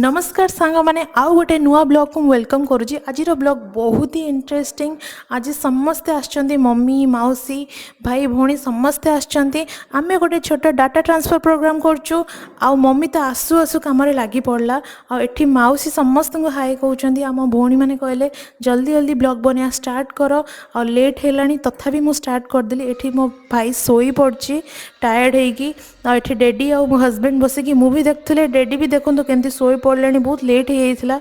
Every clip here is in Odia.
ନମସ୍କାର ସାଙ୍ଗମାନେ, ଆଉ ଗୋଟେ ନୂଆ ବ୍ଲଗ୍କୁ ମୁଁ welcome କରୁଛି। ଆଜିର ବ୍ଲଗ୍ ବହୁତ ହି ଇଣ୍ଟରେଷ୍ଟିଂ। ଆଜି ସମସ୍ତେ ଆସିଛନ୍ତି, ମମି, ମାଉସୀ, ଭାଇ, ଭଉଣୀ ସମସ୍ତେ ଆସିଛନ୍ତି। ଆମେ ଗୋଟେ ଛୋଟ ଡାଟା ଟ୍ରାନ୍ସଫର୍ ପ୍ରୋଗ୍ରାମ୍ କରୁଛୁ। ଆଉ ମମି ତ ଆସୁ ଆସୁ କାମରେ ଲାଗି ପଡ଼ିଲା। ଆଉ ଏଠି ମାଉସୀ ସମସ୍ତଙ୍କୁ ହାଇ କହୁଛନ୍ତି। ଆମ ଭଉଣୀମାନେ କହିଲେ, ଜଲ୍ଦି ଜଲ୍ଦି ବ୍ଲଗ୍ ବନେଇବା ଷ୍ଟାର୍ଟ କର, ଆଉ ଲେଟ୍ ହେଲାଣି। ତଥାପି ମୁଁ ଷ୍ଟାର୍ଟ କରିଦେଲି। ଏଠି ମୋ ଭାଇ ଶୋଇ ପଡ଼ିଛି ଟାୟାର୍ଡ଼ ହେଇକି। ଆଉ ଏଠି ଡେଡି ଆଉ ମୋ ହଜବେଣ୍ଡ ବସିକି ମୁଭି ଦେଖୁଥିଲେ। ଡେଡି ବି ଦେଖନ୍ତୁ କେମିତି ଶୋଇ ପଡ଼ିଲେଣି, ବହୁତ ଲେଟ୍ ହେଇଯାଇଥିଲା।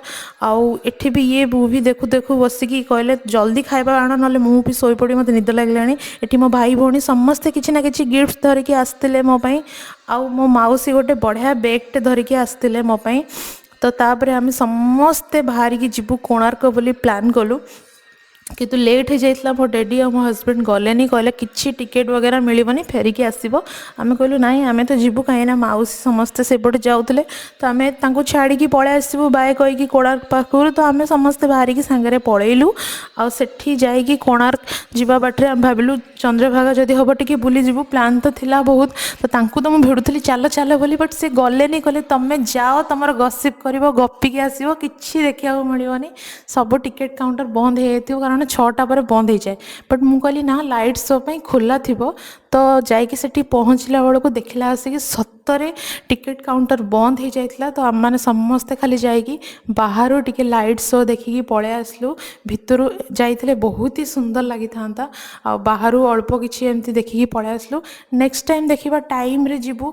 ଆଉ ଏଠି ବି ଇଏ ମୁଭି ଦେଖୁ ଦେଖୁ ବସିକି କହିଲେ, ଜଲ୍ଦି ଖାଇବା ଆଣ, ନହେଲେ ମୁଁ ବି ଶୋଇପଡ଼ିବି, ମୋତେ ନିଦ ଲାଗିଲାଣି। ଏଠି ମୋ ଭାଇ ଭଉଣୀ ସମସ୍ତେ କିଛି ନା କିଛି ଗିଫ୍ଟ ଧରିକି ଆସିଥିଲେ ମୋ ପାଇଁ। ଆଉ ମୋ ମାଉସୀ ଗୋଟେ ବଢ଼ିଆ ବେଗ୍ଟେ ଧରିକି ଆସିଥିଲେ ମୋ ପାଇଁ। ତ ତାପରେ ଆମେ ସମସ୍ତେ ବାହାରିକି ଯିବୁ କୋଣାର୍କ ବୋଲି ପ୍ଲାନ୍ କଲୁ, କିନ୍ତୁ ଲେଟ୍ ହେଇଯାଇଥିଲା। ମୋ ଡେଡି ଆଉ ମୋ ହଜବେଣ୍ଡ ଗଲେନି, କହିଲେ କିଛି ଟିକେଟ୍ ବଗେରା ମିଳିବନି, ଫେରିକି ଆସିବ। ଆମେ କହିଲୁ, ନାଇଁ, ଆମେ ତ ଯିବୁ, କାହିଁକିନା ମାଉସୀ ସମସ୍ତେ ସେପଟେ ଯାଉଥିଲେ, ତ ଆମେ ତାଙ୍କୁ ଛାଡ଼ିକି ପଳେଇ ଆସିବୁ ବାଏ କହିକି କୋଣାର୍କ ପାଖରୁ। ତ ଆମେ ସମସ୍ତେ ବାହାରିକି ସାଙ୍ଗରେ ପଳେଇଲୁ। ଆଉ ସେଠି ଯାଇକି କୋଣାର୍କ ଯିବା ବାଟରେ ଆମେ ଭାବିଲୁ ଚନ୍ଦ୍ରଭାଗା ଯଦି ହେବ ଟିକେ ବୁଲିଯିବୁ। ପ୍ଲାନ୍ ତ ଥିଲା ବହୁତ। ତ ତାଙ୍କୁ ତ ମୁଁ ଭିଡ଼ୁଥିଲି ଚାଲ ଚାଲ ବୋଲି, ବଟ୍ ସେ ଗଲେନି। କହିଲେ, ତମେ ଯାଅ, ତମର ଗସିପ୍ କରିବ, ଗପିକି ଆସିବ, କିଛି ଦେଖିବାକୁ ମିଳିବନି, ସବୁ ଟିକେଟ୍ କାଉଣ୍ଟର ବନ୍ଦ ହେଇଯାଇଥିବ, କାରଣ 6ଟା ପରେ ବନ୍ଦ ହେଇଯାଏ। ବଟ୍ ମୁଁ କହିଲି, ନା, ଲାଇଟ୍ ଶୋ ପାଇଁ ଖୋଲା ଥିବ। ତ ଯାଇକି ସେଠି ପହଞ୍ଚିଲା ବେଳକୁ ଦେଖିଲା ଆସିକି ସତରେ ଟିକେଟ୍ କାଉଣ୍ଟର ବନ୍ଦ ହେଇଯାଇଥିଲା। ତ ଆମେମାନେ ସମସ୍ତେ ଖାଲି ଯାଇକି ବାହାରୁ ଟିକେ ଲାଇଟ୍ ଶୋ ଦେଖିକି ପଳେଇ ଆସିଲୁ। ଭିତରୁ ଯାଇଥିଲେ ବହୁତ ହି ସୁନ୍ଦର ଲାଗିଥାନ୍ତା। ଆଉ ବାହାରୁ ଅଳ୍ପ କିଛି ଏମିତି ଦେଖିକି ପଳେଇ ଆସିଲୁ। ନେକ୍ସଟ ଟାଇମ୍ ଦେଖିବା, ଟାଇମ୍ରେ ଯିବୁ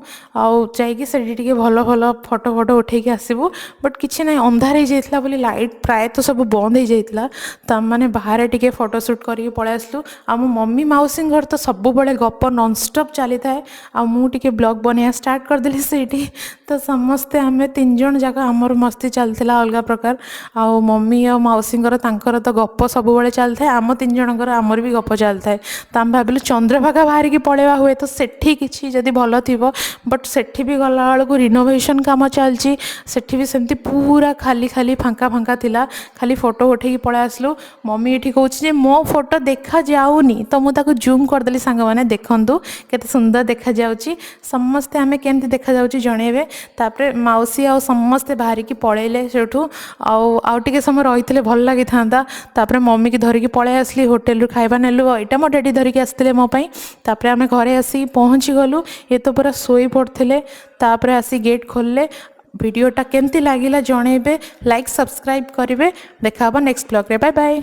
ଆଉ ଯାଇକି ସେଠି ଟିକେ ଭଲ ଭଲ ଫଟୋ ଫଟୋ ଉଠେଇକି ଆସିବୁ। ବଟ୍ କିଛି ନାହିଁ, ଅନ୍ଧାର ହେଇଯାଇଥିଲା ବୋଲି ଲାଇଟ୍ ପ୍ରାୟତଃ ସବୁ ବନ୍ଦ ହେଇଯାଇଥିଲା। ତ ଆମେମାନେ ବାହାରେ ଟିକେ ଫଟୋ ସୁଟ୍ କରିକି ପଳେଇ ଆସିଲୁ। ଆଉ ମୋ ମମି ମାଉସୀଙ୍କର ତ ସବୁବେଳେ ଗପ ନନଷ୍ଟପ୍ ଚାଲିଥାଏ। ଆଉ ମୁଁ ଟିକେ ବ୍ଲଗ୍ ବନେଇବା ଷ୍ଟାର୍ଟ କରିଦେଲି ସେଇଠି। ତ ସମସ୍ତେ ଆମେ ତିନି ଜଣ ଯାକ ଆମର ମସ୍ତି ଚାଲିଥିଲା ଅଲଗା ପ୍ରକାର। ଆଉ ମମି ଆଉ ମାଉସୀଙ୍କର ତାଙ୍କର ତ ଗପ ସବୁବେଳେ ଚାଲିଥାଏ। ଆମ ତିନି ଜଣଙ୍କର ଆମର ବି ଗପ ଚାଲିଥାଏ। ତ ଆମେ ଭାବିଲୁ ଚନ୍ଦ୍ରଭାଗା ବାହାରିକି ପଳେଇବା, ହୁଏ ତ ସେଠି କିଛି ଯଦି ଭଲ ଥିବ। ବଟ୍ ସେଠି ବି ଗଲାବେଳକୁ ରିନୋଭେସନ୍ କାମ ଚାଲିଛି। ସେଠି ବି ସେମିତି ପୁରା ଖାଲି ଖାଲି, ଫାଙ୍କା ଫାଙ୍କା ଥିଲା। ଖାଲି ଫଟୋ ଉଠେଇକି ପଳେଇ ଆସିଲୁ। ମମି ଏଠି କହୁଛି ଯେ ମୋ ଫଟୋ ଦେଖାଯାଉନି, ତ ମୁଁ ତାକୁ ଜୁମ୍ କରିଦେଲି। ସାଙ୍ଗମାନେ, ଦେଖନ୍ତୁ କେତେ ସୁନ୍ଦର ଦେଖାଯାଉଛି। ସମସ୍ତେ ଆମେ କେମିତି ଦେଖାଯାଉଛି ଜଣେଇବେ। ତାପରେ ମାଉସୀ ଆଉ ସମସ୍ତେ ବାହାରିକି ପଳେଇଲେ ସେଠୁ। ଆଉ ଆଉ ଟିକେ ସମୟ ରହିଥିଲେ ଭଲ ଲାଗିଥାନ୍ତା। ତାପରେ ମମିକି ଧରିକି ପଳେଇ ଆସିଲି, ହୋଟେଲରୁ ଖାଇବା ନେଲୁ। ଆଉ ଏଇଟା ମୋ ଡେଡି ଧରିକି ଆସିଥିଲେ ମୋ ପାଇଁ। ତାପରେ ଆମେ ଘରେ ଆସିକି ପହଞ୍ଚିଗଲୁ। ଏ ତ ପୁରା ଶୋଇ ପଡ଼ିଥିଲେ। ତାପରେ ଆସି ଗେଟ୍ ଖୋଲିଲେ। ଭିଡ଼ିଓଟା କେମିତି ଲାଗିଲା ଜଣେଇବେ, ଲାଇକ୍ ସବସ୍କ୍ରାଇବ୍ କରିବେ। ଦେଖା ହେବ ନେକ୍ସଟ ବ୍ଲଗ୍ରେ। Bye bye.